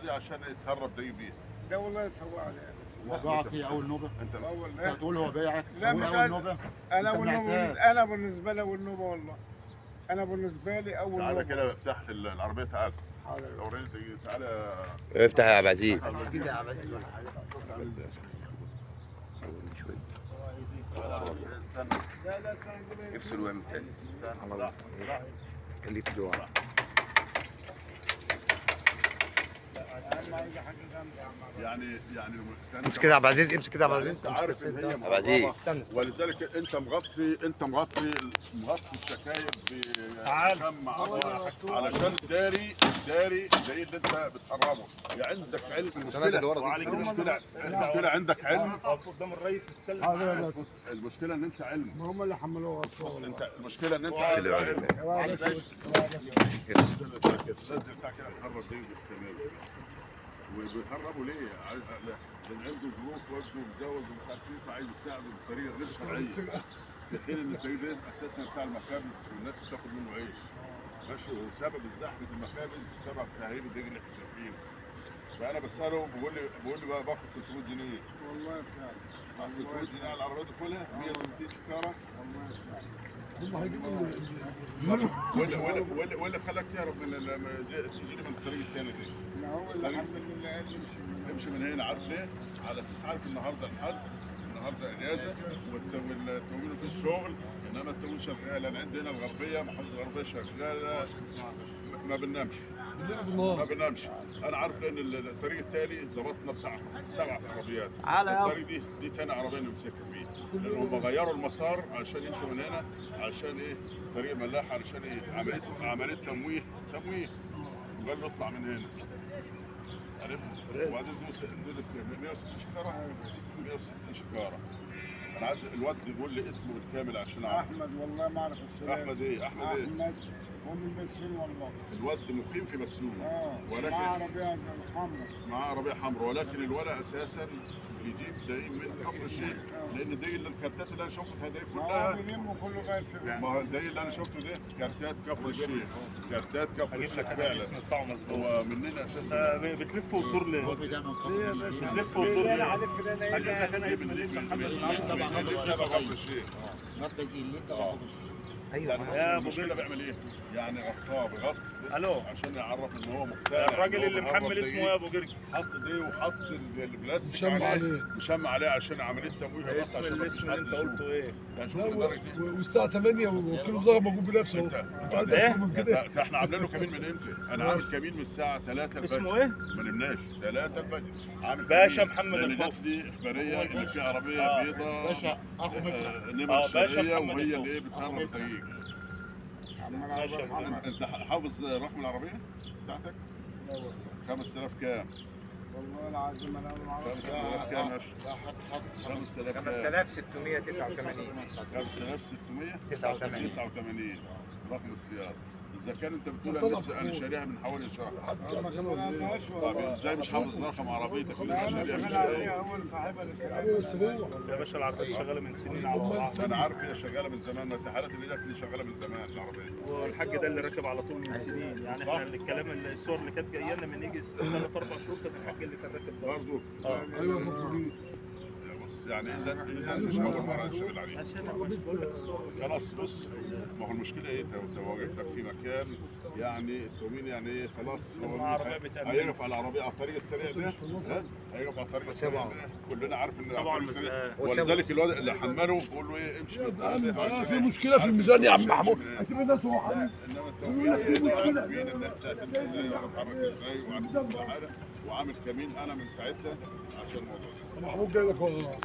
دي عشان يتهرب دقيق بيها. ده والله سوى عليها. وباعك هي اول نوبه؟ انت اول انت هتقول هو بايعك؟ لا مش اول نوبه. انا اول نوبه، انا بالنسبة لي اول نوبه والله. انا بالنسبة لي اول نوبه. تعالى كده افتح لي العربية، تعالى. حاضر. تعالى افتح يا عبد العزيز. كده يا عبد العزيز. صورني شوي. لا لا استنى. افصل واعمل تاني. خليك دعاء. يعني امسك كده يا عبد العزيز، امسك كده يا عبد العزيز. انت عارف ان هي عبد العزيز استنى. ولذلك انت مغطي مغطي الشكاير بكم علشان تداري الدقيق اللي انت بتهربه. يعني عندك علم المشكلة، المشكلة عندك علم قدام الرئيس اتكلم. المشكلة ان انت علم، هم اللي حملوها. بص انت المشكلة ان انت علم. لازم بتاع كده تهرب دقيق بالسماوي. وبيهربوا ليه؟ لان عنده ظروف وابنه متجوز ومش عارف ايه، فعايز يساعده بطريقة غير شرعية. في حين ان الطريق ده اساسا بتاع المخابز والناس بتاخد منه عيش. ماشي، وسبب زحمة المخابز سبب تهريب الدقيق اللي احنا شايفينه. فانا بساله بقول لي بقى باخد 300 جنيه. والله فعلا 300 جنيه على العربية دي كلها 160 شكاره. والله فعلا. هم هيجيبوا ولا خلاك تهرب من تجيلي من الطريق الثاني ده؟ ما هو اللي حمل اللي قال امشي من هنا. امشي من هنا، عارف ليه؟ على اساس عارف النهارده الحد، النهارده اجازه، والتموين في الشغل، انما التموين شغال. انا عندي هنا الغربية، محافظة الغربية شغالة، ما بننامش. ما بننامش، انا عارف لان الطريق الثاني ضبطنا بتاع 7 عربيات. الطريق دي ثاني عربية نمسكها فيه، لان هم غيروا المسار عشان يمشوا من هنا، عشان ايه؟ طريق الملاحة، علشان ايه؟ عملية تمويه، وقال له اطلع من هنا. عرفت؟ وبعدين دول 160 شكاره، 160 شكاره. انا عايز الواد يقول لي اسمه بالكامل عشان اعرف. احمد والله ما اعرف الثلاثي. احمد ايه؟ احمد ايه؟ احمد هو من بسيون والله. الواد مقيم في بسيون. ولكن معاه عربية حمراء. معاه عربية حمراء، ولكن الولد اساسا بيجيب دقيق من كفر الشيخ، لان دي اللي الكارتات اللي انا شفتها دي كلها بيلموا كله جاي في. ما هو الدقيق اللي انا شفته ده كارتات كفر الشيخ، كارتات كفر الشيخ فعلا. هو مننا اساسا. بتلف وتدور ليه؟ بتلف وتدور ليه؟ انا هلف ده انا هجيب لك انا اسم اللي انت كفر الشيخ. مركزي اللي انت كفر الشيخ. ايوه المشكلة بيعمل ايه؟ يعني غطاه بغط عشان يعرف ان هو مقتنع. الراجل اللي محمل اسمه ايه يا ابو جرجس؟ حط دي وحط البلاستيك عليه، مشمع عليه عشان عملية تمويه بس، عشان ما فيش حد اللي انت قلته ايه؟ والساعة 8 وكل ظهر موجود بنفسه. انت عايز اكتر من كده؟ ده احنا عاملين له كمين من امتى؟ انا عامل كمين من الساعة 3 الفجر. اسمه ايه؟ ما نمناش 3 الفجر. عامل باشا محمد الخوف. دي اخبارية ان في عربية بيضاء باشا اخو مفرق نمر الشرقية، وهي اللي ايه بتهرب الدقيق. انت حافظ رقم العربية بتاعتك؟ 5000 كام؟ والله العظيم انا ما اعرف. 5000 كام يا 5689. 5689 رقم السيارة. اذا كان انت بتقول انا شاريها من حوالي شهر، طب ازاي مش حافظ رقم عربيتك اللي انت شاريها من شهر؟ يا باشا العربية شغالة من سنين على بعض. انا عارف هي شغالة من زمان، ما الحالات اللي جت لي شغالة من زمان العربية. والحاج ده اللي راكب على طول من سنين، يعني احنا الكلام الصور اللي كانت جاية لنا من يجي 3 4 شهور كان الحاج اللي كان راكب برضه. ايوه بص يعني اذا مش اول مرة نشتغل عليه. عشان بقول لك الصور. خلاص بص، ما هو المشكلة ايه؟ واقف لك في مكان يعني التومين يعني ايه خلاص هو هيقف على العربية على الطريق السريع ده، هيقف على الطريق السريع ده، كلنا عارف ان الطريق السريع. ولذلك الواد اللي حمله بقول له ايه امشي. في مشكلة في الميزان يا عم محمود، هسيب الناس وهو حبيبي. انما التومين عارفين ان انت هتمشي ازاي وهتتحرك ازاي وعارف كل حاجة، وعامل كمين انا من ساعتها عشان الموضوع ده. محمود جاي لك والله.